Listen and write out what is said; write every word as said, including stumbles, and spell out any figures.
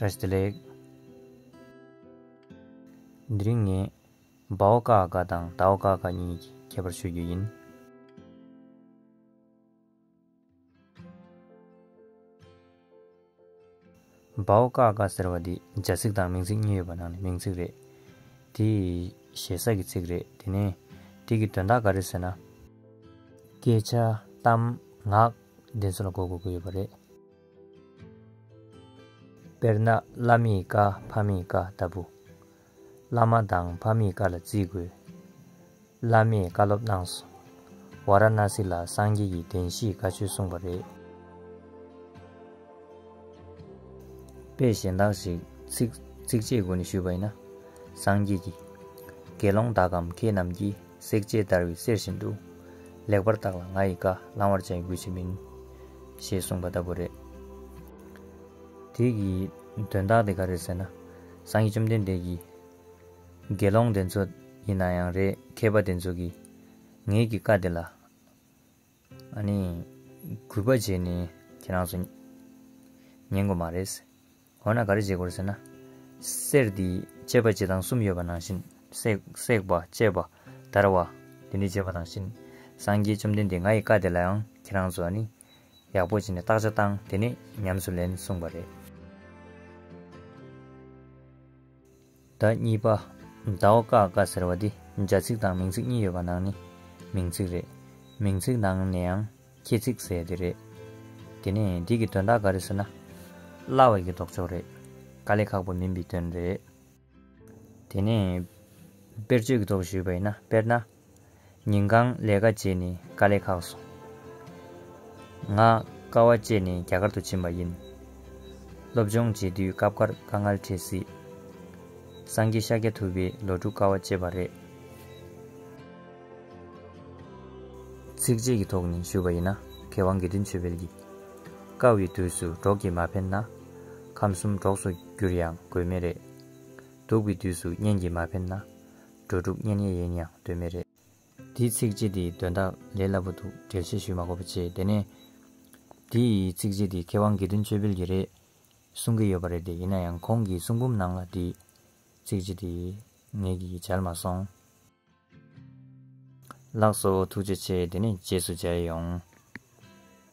བཀྲ་ཤིས་བདེ་ལེགས། དེ་རིང་ངས་བའོ་ཀ་ཀ་དང་དའོ་ཀ་ཀ་གཉིས་ཀྱི་ཁྱད་པར་ཤོད་རྒྱུ་ཡིན། བའོ་ཀ་ཀ་ཟེར་བ་འདི་བྱ་ཚིག་དང་མིང་ཚིག་གཉིས་ཡོད་པ་ནང་ནས་མིང་ཚིག་རེད། དེ་ཞེ་ས་ཀྱི་ཚིག་རེད། དེ་ནས་དེ་གི་དོན་དག་ག་རེ་ཟེར་ན། སྐད་ཆ། གཏམ། ངག་དེ་ཚོ་ལ་གོ་དགོས་ཀྱི་ཡོད་པ་རེད། དཔེར་ན། བླ་མའི་བཀའ། ཕ་མའི་བཀའ་ལྟ་བུ། བླ་མ་དང་ཕ་མའི་བཀའ་ལ་བརྩི་དགོས། བླ་མས་བཀའ་སློབ་གནང་སོང་། ཝཱ་ར་ཎ་སི་ལ་སངས་རྒྱས་ཀྱི་བདེན་བཞིའི་བཀའ་ཆོས་གསུངས་པ་རེད། དཔེ་གཞན་དག་ཞིག་ཚིག་ཚིགས་བཅད་སྒོ་ནས་ཞུས་པ་ཡིན་ན། སངས་རྒྱས་ཀྱིས། དགེ་སློང་དག་གམ་མཁས་རྣམས་ཀྱིས། བསྲེག་བཅད་བརྡར་བའི་གསེར་བཞིན་དུ། ལེགས་པར་བརྟགས་ལ་ང་ཡི་བཀའ། བླང་བར་བྱ་ཡི་གུས་ཕྱིར་མིན། ཞེས་གསུངས་པ་ལྟ་བུ་རེད། དེ་གི་དོན་དག་དེ་ག་རེད་ཟེར་ན། སངས་རྒྱས་བཅོམ་ལྡན་འདས་ཀྱིས། དགེ་སློང་དེ་ཚོ་ཡིན་ན་ཡང་རེད། མཁས་པ་དེ་ཚོ་གིས་ངེད་ཀྱི་བཀའ་དེ་ལ། ཨ་ནི། གུས་པ་བྱས་ནས་ཁྱེད་རང་ཚོ་ཉན་དགོས་མ་རེད། འོ་ན་ག་རེ་བྱེད་དགོས་རེད་ཟེར་ན། གསེར་འདི་བཅད་པ་བྱེད་སྟངས་གསུམ་ཡོད་པ་ནང་བཞིན། བསྲེག་བསྲེག་པ། བཅད་པ། བརྡར་བ། དེ་འདྲ་བྱེད་པ་ནང་བཞིན། སངས་རྒྱས་བཅོམ་ལྡན་འདས་ང་ཡི་བཀའ་དེ་ལ་ཡང་ཁྱེད་རང་ཚོ་ཨ་ནི། ཡག་པོ་བྱས་ནས་བརྟག་དཔྱད་བཏང་། དེ་ནས་ཉམས་སུ་ལེན་གསུངས་པ་རེད། ད་གཉིས་པ། དའོ་ཀ་ཀ་ཟེར་བ་འདི་བྱ་ཚིག་དང་མིང་ཚིག་གཉིས་ཡོད་པ་ནང་ནས་མིང་ཚིག་རེད། མིང་ཚིག་ནང་ནས་ཡང་ཁྱད་ཚིག་ཟེར་དེ་རེད། དེ་ནས་འདི་གི་དོན་དག་ག་རེ་ཟེར་ན། སླ་བའི་གི་ལྡོག་ཕྱོགས་རེད། དཀའ་ལས་ཁག་པོ་མིན་པའི་དོན་རེད། དེ་ནས་དཔེར་བརྗོད་ཀྱི་ཐོག་ཞུས་པ་ཡིན་ན། དཔེར་ན། ཉིན་གང་ལས་ཀ་བྱས་ནས་དཀའ་ལས་ཁག་སོང་། ང་དཀའ་བ་སྤྱད་ནས་རྒྱ་གར་དུ་ཕྱིན་པ་ཡིན། སློབ་སྦྱོང་བྱེད་དུས་སྐབས་འགར་དཀའ་ངལ་འཕྲད་སྲིད། སངས་རྒྱས་ཤཱཀྱ་ཐུབ་པས་ལོ་དྲུག་དཀའ་བ་སྤྱད་པ་རེད། ཚིགས་བཅད་ཀྱི་ཐོག་ནས་ཞུས་པ་ཡིན་ན། མཁས་དབང་དགེ་འདུན་ཆོས་འཕེལ་གྱིས། དཀའ་བའི་དུས་སུ་གྲོགས་ཀྱིས་མ་ཕན་ན། ཁམས་གསུམ་གྲོགས་སུ་གྱུར་ཡང་དགོས་མེད་རེད། སྡུག་པའི་དུས་སུ་གཉེན་གྱིས་མ་ཕན་ན། འགྲོ་དྲུག་གཉེན་ཉེ་ཡིན་ཡང་འདོད་མེད་རེད། དེའི་ཚིགས་བཅད་དེའི་དོན་དག་ལས་སླ་པོ་འདུག་འགྲེལ་བཤད་ཞུས་མ་དགོས་པ་བྱས། དེ་ནས་དེའི་ཚིགས་བཅད་དེ་མཁས་དབང་དགེ་འདུན་ཆོས་འཕེལ་གྱིས་རེད་གསུང་གི་ཡོད་པ་རེད་དེ། ཡིན་ན་ཡང་ཁོང་གི་གསུང་འབུམ་ནང་ལ་དེའི་ཚིགས་བཅད་དེ་ངེད་ཀྱིས་མཇལ་མ་སོང་། ལགས་སོ། ཐུགས་རྗེ་ཆེ། དེ་ནས་རྗེས་སུ་མཇལ་ཡོང་།